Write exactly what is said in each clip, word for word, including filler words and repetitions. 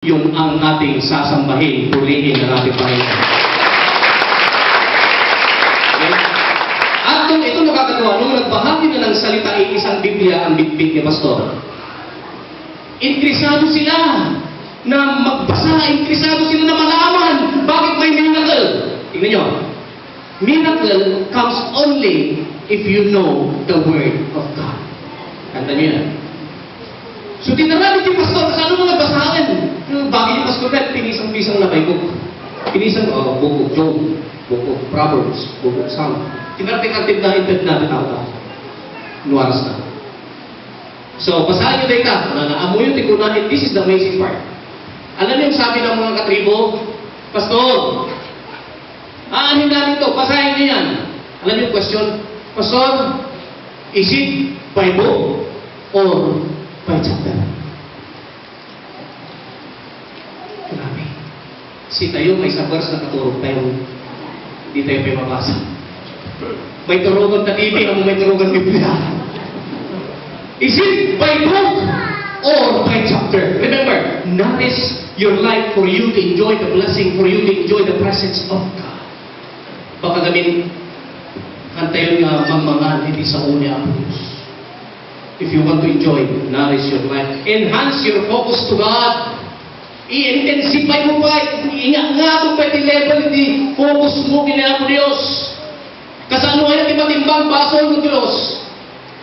Yun ang ating sasambahin, purihin ang ating Panginoon. Okay? At kung ito nakakatuwa, nung nagbahagi na ng salita, iisang Biblia ang bitbit ni Pastor. Interesado sila na magbasa, interesado sila na malaman bakit may miracle. Tingnan nyo, miracle comes only if you know the Word of God. Tandaan nyo yan. So, tinarabi ti pastor, kasano mo nagbasahan? Yung bagay ni pastor na, pinisang-pisang na Bible. Pinisang, oh, Book of Job, Book of Proverbs, Book of Psalm. Tinartik-artik na, inted na, bitaw ka. Nuaras na. So, basahin nyo dayta. Ano na, amuyo ti kuna, and this is the amazing part. Alam niyo yung sabi ng mga katribo, "Pastor, aanhin namin to, basahin niyo yan." Alam niyo yung question, "Pastor, is it by book or by chapter?" Grabe. Si tayo, may sa verse na katurog tayo. Hindi tayo pay mabasa. May turugan ta T V, amo may turugan Biblia. Is it by book or by chapter? Remember, nourish your life for you to enjoy the blessing, for you to enjoy the presence of God. Baka gamin, antayon nga mangmangan iti sao ni Apo Dios. If you want to enjoy, nourish your life. Enhance your focus to God. I-intensify mo pa, ingat nga pa ti level ti focus mo kini Apo Dios. Kasano aya ti matimbang, basol no Dios?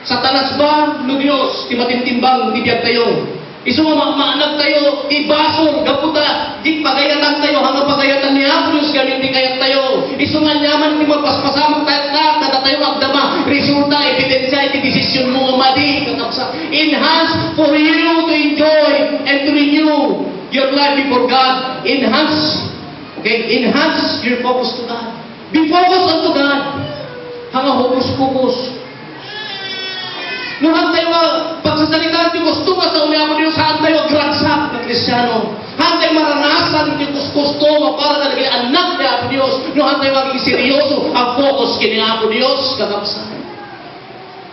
Satanas ba no Dios ti matimtimbang ti biag tayo? Isu nga ma-, maanag tayo ti basol gapu ta di pagayatan tayo, haan nga pagayatan ni Apo Dios gamin ti kayat tayo. Isu nga aniaman ti mapaspasamak tayo, ta, kada tayo nga agdama, resulta, ebidensya iti desisyon mo nga madi, kakabsat. Enhance for you to enjoy and to renew your life before God. Enhance. Okay? Enhance your focus to God. Be focused unto God. Haan nga hokus-pokus. No haan tayo nga pagsasalitaan ti gusto nga sao ni Apo Dios, haan tayo agragsak nga Kristiano. Haan tayo maranasan ti kuskusto nga para kadagiti annak ni Apo Dios. No haan tayo aging seryoso, ag-focus ken ni Apo Dios, kakabsat.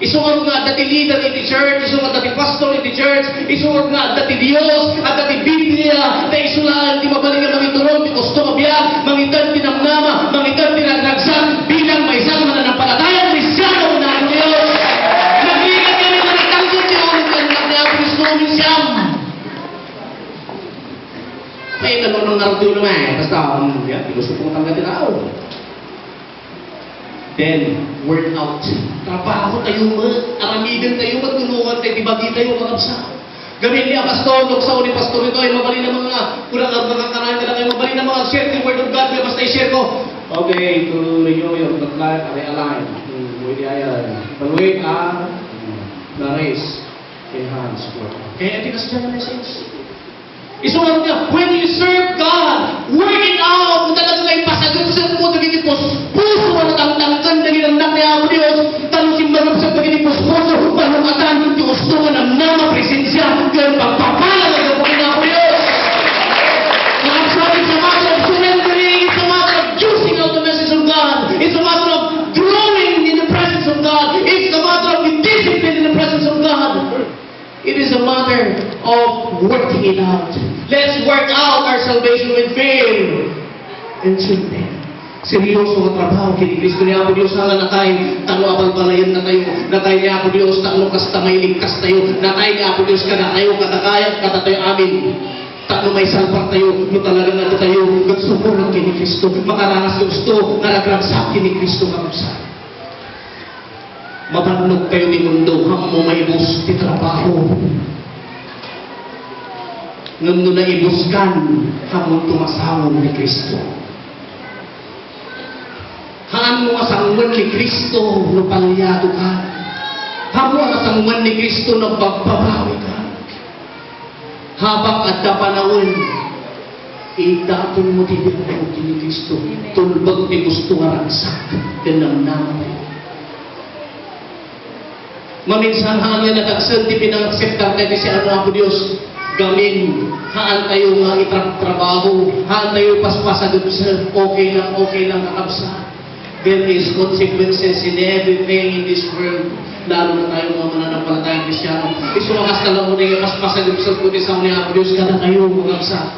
Isu nga adda ti leader iti church, isu nga adda ti pastor iti church, isu nga adda ti Dios, adda ti Biblia, ta isu laeng ti mabalin nga mangiturong ti gusto nga biag, mangited ti namnama, mangited ti nagragsak, bilang maysa nga mananampalataya Kristiano nga anak ti Dios. Nagrigat kami nga nagtangkot ti ulo ken ni Apo Kristo, minsan. Ay, ano nang nardulo, eh? Basta, um, yan, pinusuputan ka ti tao. Then, work out. Trabaho tayo met, aramiden tayo met, tulungan tayo, ti bagi tayo, kakabsat. Gamin ni a pastor, no, sao ni pastor ito, ay mabalin a mga, kurang ang mga kanayan ka na kayo, mabalin a mga share the word of God, kaya basta i-share ko. Okay, to renew your bloodline, are align. Hmm, pwede ayan. But wait, ah, hmm, the race, enhance, work. Kaya di kasi dyan ang message. Isu nga, when you serve God, work it out. Kung talaga nga ipasagupsep mo dagiti puspuso nga natangtangken dagiti annak ni Apo Dios, ta no simmagupsep dagiti puspuso, malukatan ti usto nga namnama, presensia, ken pagpapala nga gapu ni Apo Dios. Kakabsat, it's a matter of surrendering, it's a matter of juicing out the message of God, it's a matter of growing in the presence of God, it's a matter of being disciplined in the presence of God. It is a matter of working it out. Let's work out our salvation with fear and trembling. Seryoso nga trabaho ken ni Kristo ni Apo Dios, nga natay, tapno abalbalayen na tayo. Natay ni Apo Dios, tapno kasta mailigtas tayo. Natay ni Apo Dios, kada tayo, kada kaya, kada tayo amin. Tapno maisalbar tayo, no talaga nga tayo, nagsukuran ken ni Kristo. Makaranas tayo, usto, nga nagragsak ken ni Kristo, kakabsat. Mabannog kayo ti mundo, ammo maibus ti trabaho. Ngem no naibuskan, ammo tumasaon ni Cristo. Haan mo nga sangoen ni Cristo no paliadoka. Haan mo nga sangoen ni Cristo no pagbabawi ka. Habang adda panawen, idaton mo ti biagmo ken ni Cristo. Amen. Tulbek ti gusto nga ragsak ken namnama. Maminsan, haan nga nadaksen ti pinangakseptar tayo ti siak ni Apo Dios. Gamin, haan tayo nga itrab-, trabaho, haan tayo paspasagepsep, okay lang, okay lang, kakabsat. There is consequences in everything in this world. Lalo na tayo, mga mananampalatayang Kristiano. Isu nga kasta lang mo na ipaspasagup-sagup ti sao ni Apo Dios kadatayo, mga kabsat.